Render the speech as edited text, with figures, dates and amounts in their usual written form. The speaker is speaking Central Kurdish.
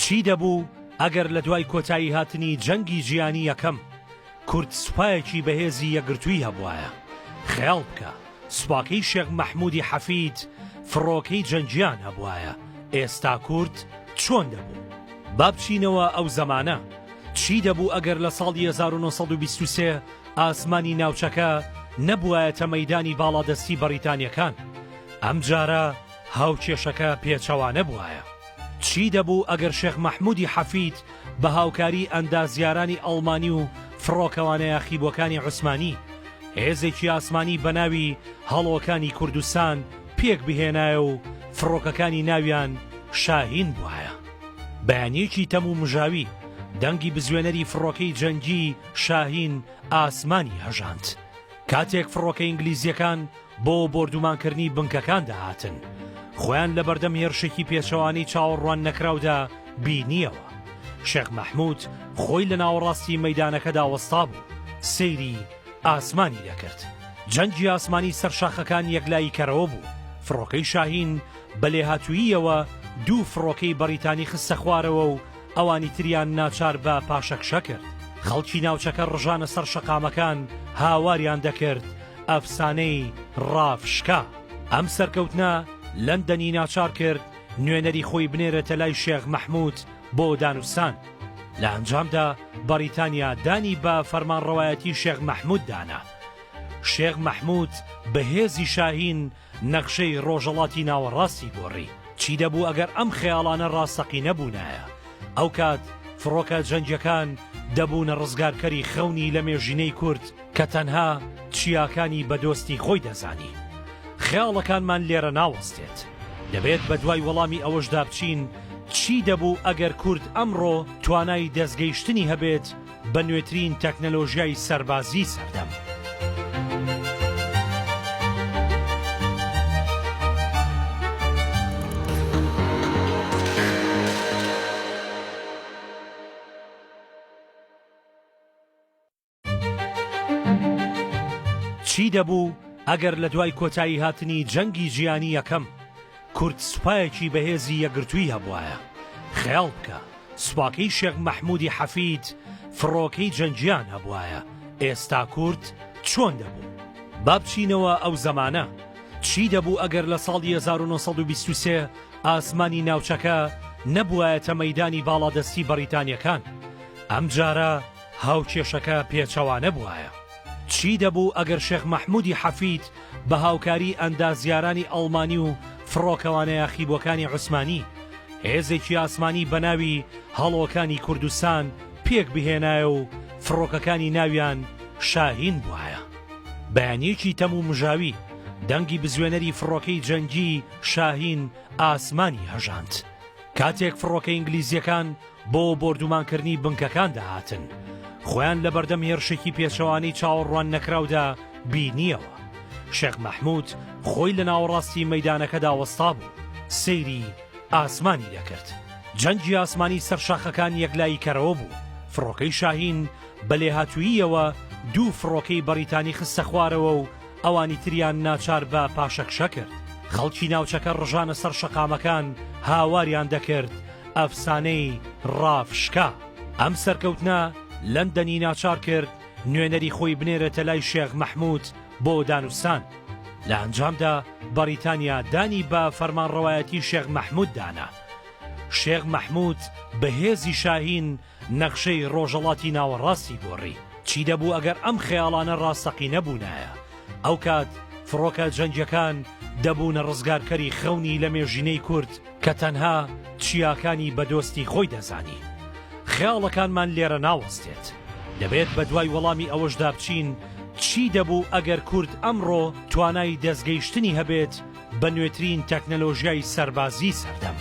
چی دەبوو ئەگەر لە دوای کۆتایی هاتنی جەنگی جیهانی یەکەم کورد سوپایەکی بەهێزی یەکگرتووی هەبوایە؟ خەیاڵ بکە سوپاکەی شێخ مەحمودی حەفید فڕۆکەی جەنگیان هەبوایە ئێستا کورد چۆن دەبوو؟ با بچینەوە ئەو زەمانە چی دەبوو ئەگەر لە ساڵی 1923 ئاسمانی ناوچەکە نەبوایەتە مەیدانی باڵادەستی بەڕیتانیەکان ئەمجارە هاوکێشەکە پێچەوانە بوایە. چی دەبوو ئەگەر شێخ مەحمودی حەفید بە هاوکاری ئەندازیارانی ئەڵمانی و فڕۆکەوانە یاخیبووەکانی عوسمانی، هێزێکی ئاسمانی بە ناوی هەڵۆکانی کوردستان پێک بهێنایە و فڕۆکەکانی ناویان شاهین بوایە؟ بەیانییەکی تەم و مژاوی، دەنگی بزوێنەری فڕۆکەی جەنگیی شاهین ئاسمانی هەژاند. کاتێک فڕۆکە ئینگلیزییەکان بۆ بۆردومانکردنی بنکەکان دەهاتن، خۆیان لە بەردەم هێرشێکی پێچەوانەی چاوەڕوان نەکراودا بینییەوە. شێخ مەحمود خۆی لە ناوەڕاستی مەیدانەکەدا وەستابوو، سەیری ئاسمانی دەکرد. جەنگی ئاسمانی سەر شاخەکان یەکلاییکەرەوە بوو. فڕۆکەی شاهین بە لێهاتووییەوە دوو فڕۆکەی بەڕیتانی خستە خوارەوە و ئەوانی تریان ناچار بە پاشەکشە کرد. خەڵکی ناوچەکە ڕژانە سەر شەقامەکان، هاواریان دەکرد، ئەفسانەی ڕاف شکا. ئەم سەرکەوتنە لەندەنی ناچار کرد نوێنەری خۆی بنێرێتە لای شێخ مەحمود بۆ دانوستان. لە ئەنجامدا بەڕیتانیا دانی بە فەرمانڕەوایەتی شێخ مەحمود دانا. شێخ مەحمود بە هێزی شاهین نەخشەی ڕۆژەڵاتی ناوەڕاستی گۆڕی. چی دەبوو ئەگەر ئەم خەیاڵانە ڕاستەقینە بوونایە؟ ئەوکات فڕۆکە جەنگیەکان دەبوونە ڕزگارکەری خەونی لەمێژینەی کورد کە تەنها چیاکانی بە دۆستی خۆی دەزانی. خەیاڵەکانمان لێرە ناوەستێت. دەبێت بەدوای وەڵامی ئەوەشدا بچین چی دەبوو ئەگەر کورد ئەمڕۆ توانای دەستگەیشتنی هەبێت بە نوێترین تەکنەلۆژیای سەربازیی سەردەم. چی دەبوو ئەگەر لە دوای کۆتایی هاتنی جەنگی جیهانی یەکەم کورد سوپایەکی بەهێزی یەکگرتووی هەبوایە؟ خەیاڵ بکە سوپاکەی شێخ مەحمودی حەفید فڕۆکەی جەنگیان هەبوایە ئێستا کورد چۆن دەبوو؟ با بچینەوە ئەو زەمانە چی دەبوو ئەگەر لە ساڵی 1923 ئاسمانی ناوچەکە نەبوایەتە مەیدانی باڵادەستی بەڕیتانیەکان ئەمجارە هاوکێشەکە پێچەوانە بوایە. چی دەبوو ئەگەر شێخ مەحمودی حەفید بە هاوکاری ئەندازیارانی ئەڵمانی و فڕۆکەوانە یاخیبووەکانی عوسمانی، هێزێکی ئاسمانی بە ناوی هەڵۆکانی کوردستان پێک بهێنایە و فڕۆکەکانی ناویان شاهین بوایە؟ بەیانییەکی تەم و مژاوی، دەنگی بزوێنەری فڕۆکەی جەنگیی شاهین ئاسمانی هەژاند. کاتێک فڕۆکە ئینگلیزییەکان بۆ بۆردومانکردنی بنکەکان دەهاتن، خۆیان لە بەردەم هێرشێکی پێچەوانەی چاوەڕوان نەکراودا بینییەوە. شێخ مەحمود خۆی لە ناوەڕاستی مەیدانەکەدا وەستابوو، سەیری ئاسمانی دەکرد. جەنگی ئاسمانی سەر شاخەکان یەکلاییکەرەوە بوو. فڕۆکەی شاهین بە لێهاتووییەوە دوو فڕۆکەی بەڕیتانی خستە خوارەوە و ئەوانی تریان ناچار بە پاشەکشە کرد. خەڵکی ناوچەکە ڕژانە سەر شەقامەکان، هاواریان دەکرد، ئەفسانەی ڕاف شکا. ئەم سەرکەوتنە لەندەنی ناچار کرد نوێنەری خۆی بنێرێتە لای شێخ مەحمود بۆ دانوستان. لە ئەنجامدا بەڕیتانیا دانی بە فەرمانڕەوایەتی شێخ مەحمود دانا. شێخ مەحمود بە هێزی شاهین نەخشەی ڕۆژەڵاتی ناوەڕاستی گۆڕی. چی دەبوو ئەگەر ئەم خەیاڵانە ڕاستەقینە بوونایە؟ ئەوکات فڕۆکە جەنگیەکان دەبوونە ڕزگارکەری خەونی لەمێژینەی کورد کە تەنها چیاکانی بە دۆستی خۆی دەزانی. خەیاڵەکانمان لێرە ناوەستێت. دەبێت بەدوای وەڵامی ئەوەشدا بچین چی دەبوو ئەگەر کورد ئەمڕۆ توانای دەستگەیشتنی هەبێت بە نوێترین تەکنەلۆژیای سەربازیی سەردەم؟